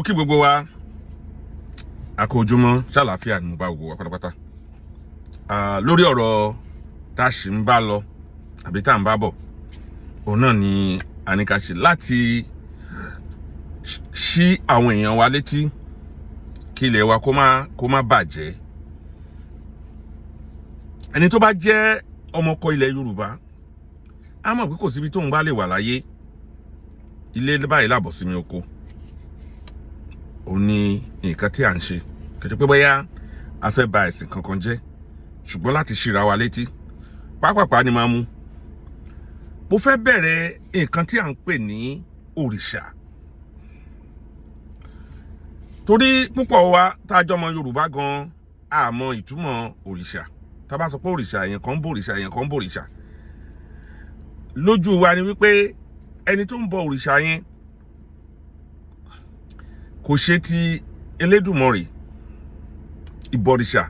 Mo kí gbogbo wa, a kú ojúmọ́, ṣàlàáfíà ni mo bá gbogbo wa pátápátá. Lórí ọ̀rọ̀ tá a ṣì ń bá lọ àbí tá à ń bá bọ̀, òun náà ni a ní ká ṣe láti ṣí àwọn èèyàn wa létí kí ilẹ̀ wa kó má bàjẹ́. Ẹni tó bá jẹ́ ọmọkọ ilẹ̀ Yorùbá á mọ̀ pé kò síbi tóun bá lè wà láyé, ilé báyìí làbọ̀ sí mi oko. Òun ni nǹkan tí à ń ṣe kìí pé bóyá a fẹ́ ba ẹ̀sìn kankan jẹ́, ṣùgbọ́n láti ṣíra wa létí pápápá ni máa mú. Mo fẹ́ bẹ̀rẹ̀ nǹkan tí à ń pè ní òrìṣà, torí púpọ̀ wa tá a jọmọ Yorùbá gan a mọ ìtumọ̀ òrìṣà. Tá a bá sọ pé òrìṣà, èèyàn kan ń bọ òrìṣà, èèyàn kan ń bọ òrìṣà, lójú wa ni wípé ẹni tó ń bọ òrìṣà yẹn kò ṣe ti Elédùmarè. Ìbọ̀rìṣà,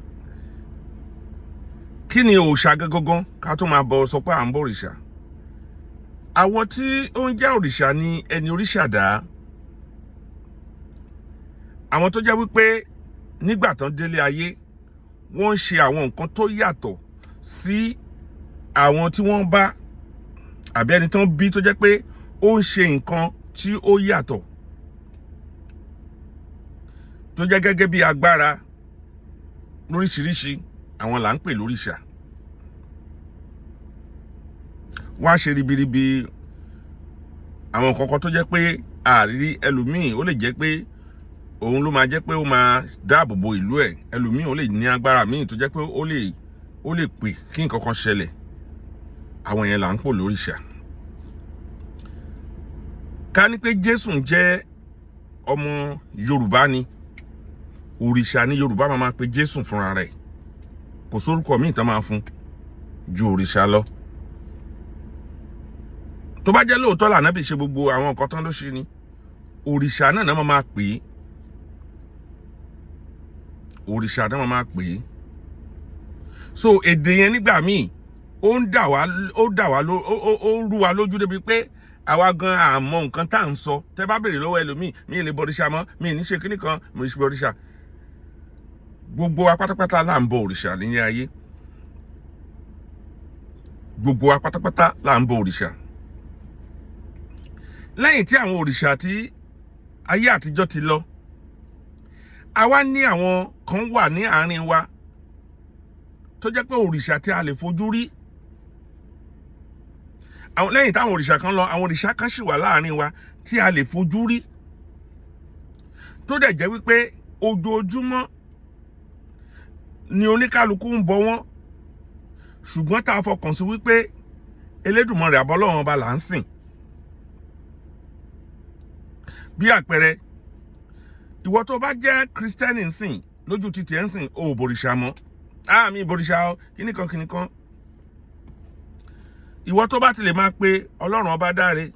kí ni òòṣà gangan ká tó máa bọ sọ pé à ń bọ òrìṣà? Àwọn tí ó ń jẹ́ òrìṣà ni ẹni òrìṣà dá, àwọn tó jẹ́ wípé nígbà tán délé ayé, wọ́n ń ṣe àwọn nǹkan tó yàtọ̀ sí àwọn tí wọ́n bá àbí ẹni tán bí, tó jẹ́ pé ó ń ṣe nǹkan tí ó yàtọ̀, tó jẹ́ gẹ́gẹ́ bí agbára lóríṣiríṣi, àwọn là ń pè lóríṣà. Wọ́n á ṣe ribiribi àwọn nǹkan kan tó jẹ́ pé àrírí ẹlòmíì, ó lè jẹ́ pé òun ló máa jẹ́ pé ó máa dáàbò bo ìlú ẹ̀. Ẹlòmíì, ó lè ní agbára míì tó jẹ́ pé ó lè pè kí nǹkan kan ṣẹlẹ̀. Àwọn yẹn là ń pò lóríṣà. Ká ní pé Jésù jẹ́ ọmọ Yorùbá ni, òrìṣà ní Yorùbá máa máa pe Jésù fúnra rẹ̀. Kò sórúkọ míì tán máa fún ju òrìṣà lọ. Tó bá jẹ́ lóòótọ́ lànábì ṣe gbogbo àwọn nǹkan tán ló ṣe ni, òrìṣà náà náà máa máa pè é, òrìṣà náà máa máa pè é. So èdè yẹn nígbà míì, ó ń dà wá, ó dà wá, ó ń rú wa lójú débi pé àwa gan àmọ́ nǹkan tá à ń sọ. Tẹ́ bá béèrè lọ́wọ́ ẹlòmíì, mi ì lè bọ̀rìṣà mọ́, mi ì ní ṣe kíní kan, mi ì ṣe bọ̀rìṣà. Gbogbo wa pátápátá là ń bọ òrìṣà ní ayé. Gbogbo wa pátápátá là ń bọ òrìṣà. Lẹ́yìn tí àwọn òrìṣà tí ayé àtijọ́ ti lọ, àwa ní àwọn kan wà ní àárín wa tó jẹ́ pé òrìṣà tí a lè fojú rí. Àwọn lẹ́yìn táwọn òrìṣà kan lọ, àwọn òrìṣà kan sì wà láàárín wa tí a lè fojú rí, tó dẹ̀ jẹ́ wípé ojoojúmọ́ ni oníkálukú ń bọ wọ́n, ṣùgbọ́n tá a fọkàn sí wípé Elédùmarè àbọ́lọ́run ọba là ń sìn. Bí àpẹẹrẹ, ìwọ tó bá jẹ́ Kristẹni ń sìn, lójú títì ẹ̀ ń sìn, o ò bòrìṣà mọ́, àmì ìbòrìṣà o, kíníkan kíníkan. Ìwọ tó bá ti lè máa pe Ọlọ́run ọba dáre,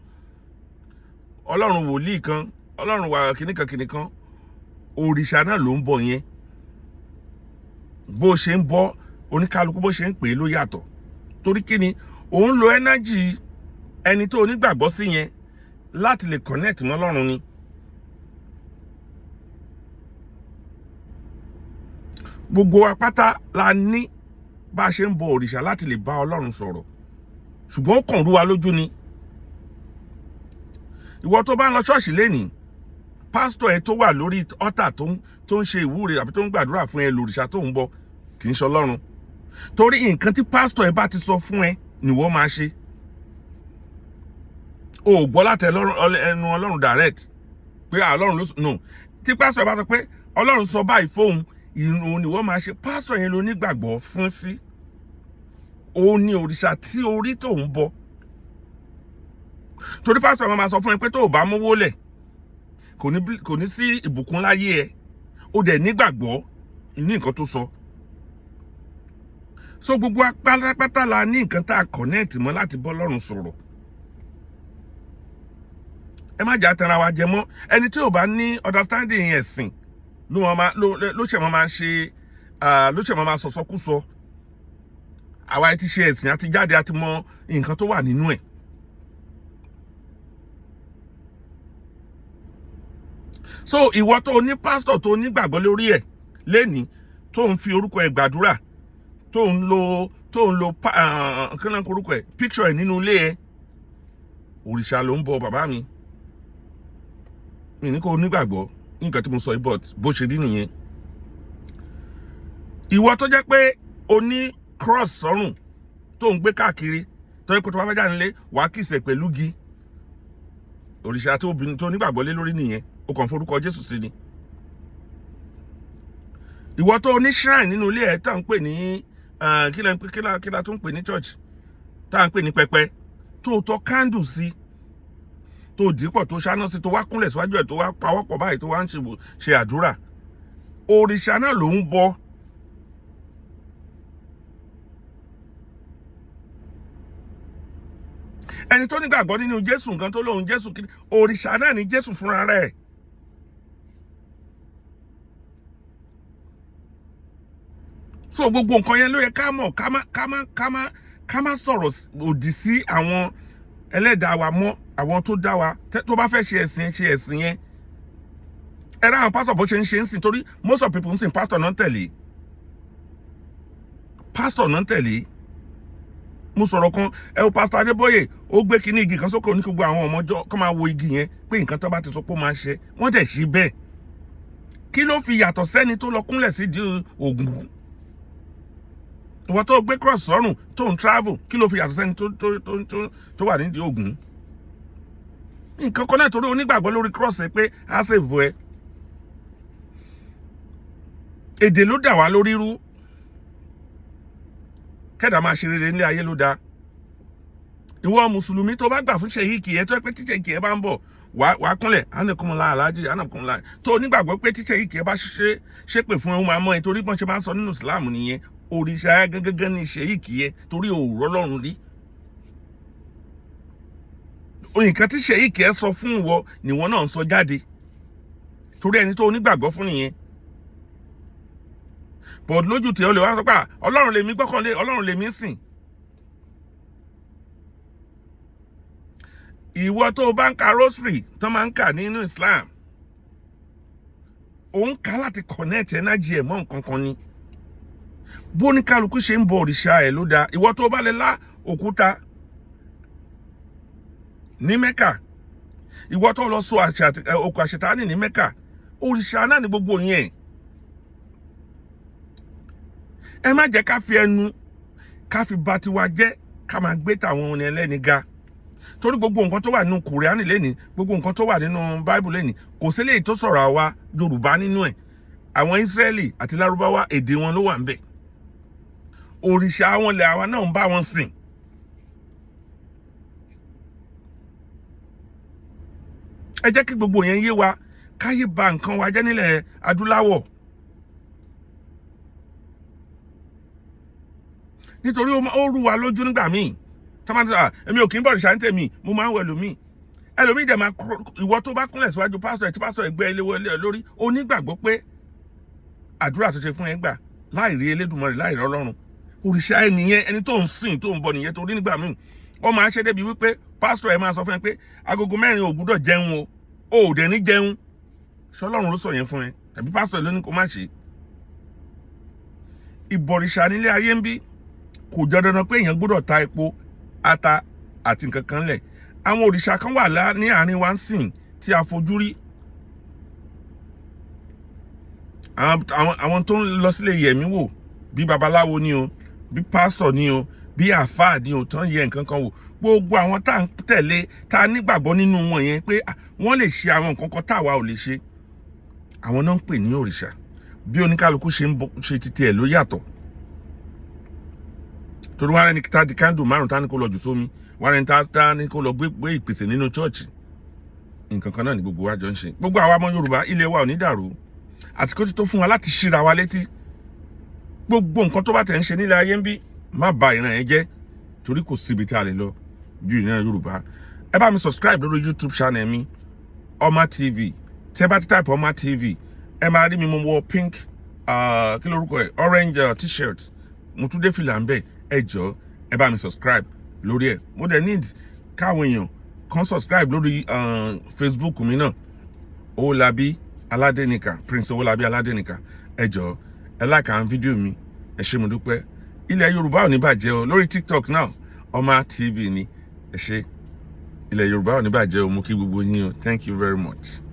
Ọlọ́run wòlíì kan, Ọlọ́run wà kíníkan kíníkan, òrìṣà náà ló ń bọ yẹn. Bó ṣe ń bọ, oníkálukú bó ṣe ń pè é ló yàtọ̀. Torí kíni? Òun lo energy ẹni tó onígbàgbọ́ sí yẹn láti lè connect mọ́ Ọlọ́run ni. Gbogbo wa pátá la ní bá a ṣe ń bọ òrìṣà láti lè bá Ọlọ́run sọ̀rọ̀, ṣùgbọ́n ó kàn rú wa lójú ni. Ìwọ tó bá ń lọ ṣọ́ọ̀ṣì lénìí, pásítọ̀ ẹ tó wà lórí ọ́tà tó ń ṣe ìwúre àbí tó ń gbàdúrà fún ẹ lòrìṣà tó ń bọ, kì í ṣe Ọlọ́run. Torí nǹkan tí pásítọ̀ ẹ bá ti sọ fún ẹ ni wọ́n máa ṣe. O ò gbọ́ láti ẹnu Ọlọ́run direct pé Ọlọ́run ló no. Tí pásítọ̀ ẹ bá sọ pé Ọlọ́run sọ báyìí fóun, òun ni wọ́n máa ṣe. Pásítọ̀ yẹn ló nígbàgbọ́ fún sí, òun ni òrìṣà tí orí tó ń bọ. Torí pásítọ̀ máa sọ fún ẹ pé tó o bá mówó lẹ̀, kò ní sí ìbùkún láyé ẹ. Ó dẹ̀ nígbàgbọ́ ní nǹkan tó sọ. So gbogbo pátápátá la ní nǹkan tá a connect mọ́ láti bọ́ Ọlọ́run sọ̀rọ̀. Ẹ má jà tanra wa jẹ mọ́. Ẹni tí ò bá ní understanding ẹ̀sìn ló máa ló ṣe máa ṣe, ló ṣe máa sọ̀sọ́kúsọ. Àwa ti ṣe ẹ̀sìn àti jáde, àti mọ nǹkan tó wà nínú ẹ̀. So ìwọ tó ní pásítọ̀ tó nígbàgbọ́ lórí ẹ̀ lẹ́ni, tó ń fi orúkọ ẹ̀ gbàdúrà, tó ń lo kí ló ń korúkọ ẹ̀, picture ẹ̀ nínú ilé ẹ̀, òrìṣà ló ń bọ. Bàbá mi, mi ní kó nígbàgbọ́ nǹkan tí mo sọ yìí, but bó ṣe rí nìyẹn. Ìwọ tó jẹ́ pé o ní cross sọ́rùn tó ń gbé káàkiri, tó yẹ kó tó bá fẹ́ jáde nílé, wàá kìsẹ̀ pẹ̀lú gi, òrìṣà tó obìnrin tó nígbàgbọ́ lé lórí nìyẹn. O kàn forúkọ Jésù sí ni. Ìwọ tó ní shrine nínú ilé ẹ̀, tá à ń pè ní kí la kí la tún ń pè ní church, tá à ń pè ní pẹpẹ, tó tọ́ candle sí, tó dìpọ̀, tó ṣáná sí, tó wá kúnlẹ̀ síwájú ẹ̀, tó wá pawọ́pọ̀ báyìí, tó wá ń ṣe àdúrà, òrìṣà náà ló ń bọ. Ẹni tó nígbàgbọ́ nínú Jésù, nǹkan tó lóun Jésù kí, òrìṣà náà ní Jésù fúnra rẹ̀. So gbogbo nǹkan yẹn ló yẹ ká mọ̀, ká má sọ̀rọ̀ òdì sí àwọn ẹlẹ́dàá wa mọ́, àwọn tó dá wa. Tó bá fẹ́ ṣe ẹ̀sìn, ṣe ẹ̀sìn yẹn. Ẹ rá àwọn pásítọ̀ bó ṣe ń ṣe ń sìn, torí most of people ń sìn, pásítọ̀ náà ń tẹ̀lé, pásítọ̀ náà ń tẹ̀lé. Mo sọ̀rọ̀ kan, ẹ wo Pásítọ̀ Adébóyè, ó gbé kinní igi kan sókè, oní gbogbo àwọn ọmọjọ́ kọ́ máa wo igi yẹn, pé nǹkan tó bá ti sọ pé ó máa ṣe, wọ́n dẹ̀ ṣe bẹ́ẹ̀. Kí ló fi yàtọ̀ sẹ́ni tó lọ kúnlẹ̀ sídìí Ògún? Ìwọ tó gbé cross sọ́rùn tó ń travel, kí ló fi yàtọ̀ sẹ́ni tó wà nídìí Ògún? Nǹkan kan náà, torí onígbàgbọ́ lórí cross ẹ pé á save ẹ. Èdè ló dà wá lórí rú. Kẹ́dà máa ṣe rere nílé ayé ló dáa. Ìwọ mùsùlùmí tó bá gbà fún ṣèyíkì ẹ, tó yẹ pé tí ṣèyíkì ẹ bá ń bọ̀, wàá kúnlẹ̀, ánàkúnmọ́lá aláàjì ánàkúnmọ́lá, tó onígbàgbọ́ pé tí ṣèyíkì ẹ bá ṣe ṣépè fún ẹ, ó máa mọ́ ẹ, torí bọ́n ṣe máa ń sọ nínú Ìsìláàmù nìyẹn. Òrìṣà ẹ gángan ní ṣèyíkì ẹ, torí òòrọ̀ Ọlọ́run rí nǹkan tí ṣèyíkì ẹ sọ fún ìwọ nìwọ náà ń sọ jáde, torí ẹni tó onígbàgbọ́ fún nìyẹn. But lójú tí o lè wá sọ pé Ọlọ́run lèmi gbọ́kànlé, Ọlọ́run lèmi sìn. Ìwọ tó o bá ń ka rosary tó máa ń kà nínú Islam, ò ń kà láti connect energy ẹ̀ mọ́ nǹkan kan ni. Bó ní kálukú ṣe ń bọ òrìṣà ẹ̀ ló dáa. Ìwọ tó o bá lè lá òkúta ní Mẹ́kà, ìwọ tó lọ so òkú àṣetánì ní Mẹ́kà, òrìṣà náà ní gbogbo yẹn. Ẹ má jẹ́ ká fi ẹnu ká fi bà tiwa jẹ́, ká máa gbé tàwọn ohun ẹlẹ́ni ga, torí gbogbo nǹkan tó wà nínú Kùránì lẹ́ni, gbogbo nǹkan tó wà nínú Báíbù lẹ́ni, kò sí léyìí tó sọ̀rọ̀ àwa Yorùbá nínú ẹ̀. Àwọn Ísírẹ́lì àti Lárúbáwá, èdè wọn ló wà ńbẹ̀. Òrìṣà wọn lẹ̀ àwa náà ń bá wọn sìn. Ẹ jẹ́ kí gbogbo yẹn yé wa, káyé ba nǹkan wa jẹ́ nílẹ̀ adúláwọ̀, nítorí ó rú wa lójú nígbà míì tọ́mátì. Èmi ò kì í bọ̀ òrìṣà ní tèmi, mo máa ń wọ ẹlòmíì, ẹlòmíì dẹ̀ máa. Ìwọ tó bá kúnlẹ̀ síwájú pásítọ̀ ẹ̀, tí pásítọ̀ ẹ̀ gbé ilé wọlé ẹ lórí, onígbàgbọ́ pé àdúrà tó ṣe fún ẹ gbà, láì rí Elédùmarè, láì rí Ọlọ́run, òrìṣà ẹ nìyẹn, ẹni tó ń sìn, tó ń bọ nìyẹn. Torí nígbà míì, wọ́n máa ń ṣe débi wípé pásítọ̀ ẹ máa sọ fún ẹ pé agogo 4 ò gbúdọ̀ jẹun, o ò dẹ̀ ní jẹun. Ṣọlọ́run ló sọ yẹn fún ẹ, tàbí pásítọ̀ ló ní kó má ṣe? Ìbọ̀rìṣà nílé ayé ń bí, kò jọ dandan pé èèyàn gbúdọ̀ ta epo, ata àti nǹkan kan lẹ̀. Àwọn òrìṣà kan wà ní àárín wa ń sìn tí a fojú rí. Àwọn tó ń lọ sílé yẹ̀mí wò, bí babaláwo ni o, bí pásítọ̀ ni o, bí àáfàá ni o, tán yẹ nǹkan kan wò, gbogbo àwọn tá à ń tẹ̀lé, tá a nígbàgbọ́ nínú wọn yẹn pé wọ́n lè ṣe àwọn nǹkan kan táwa ò lè ṣe, àwọn náà ń pè ní òrìṣà. Bí oníkálukú ṣe ń ṣe titi ẹ̀ ló yàtọ̀, torí wọn rẹni tá di kándù 5 tá ní kó lọ jù sómi, wọn rẹni tá ní kó lọ gbé ìpèsè nínú chọ́ọ̀chì. Nǹkan kan náà ni gbogbo wa jọ ń ṣe. Gbogbo àwa ọmọ Yorùbá, ilé wa ò ní dàrú. Àsìkò ti tó fún wa láti ṣíra wa létí. Gbogbo nǹkan tó bá tẹ̀ ń ṣe nílé ayé ń bí, má ba ìran ẹ jẹ́, torí kò síbi tí a lè lọ ju ìran Yorùbá. Ẹ bá mi subscribe lórí YouTube channel mi, Oma TV. Tẹ́ bá ti type Oma TV, ẹ máa rí mi. Mo wọ pink, kí lórúkọ ẹ, orange t-shirt, mo tún dé fìlà ń bẹ. Ẹ jọ̀ọ́, ẹ bá mi subscribe lórí ẹ. Mo dẹ̀ need káwọn èèyàn kan subscribe lórí Facebook mi náà, Owólabí Aládéníkà, Prince Owólabí Aládéníkà. Ẹ jọ̀ọ́, ẹ like àwọn fídíò mi. Ẹ ṣé, mo dúpẹ́. Ilẹ̀ Yorùbá ò ní bàjẹ́ o. Lórí TikTok náà, Ọmọ TV ni. Ẹ ṣé. Ilẹ̀ Yorùbá ò ní bàjẹ́ o. Mo kí gbogbo yín o. Thank you very much.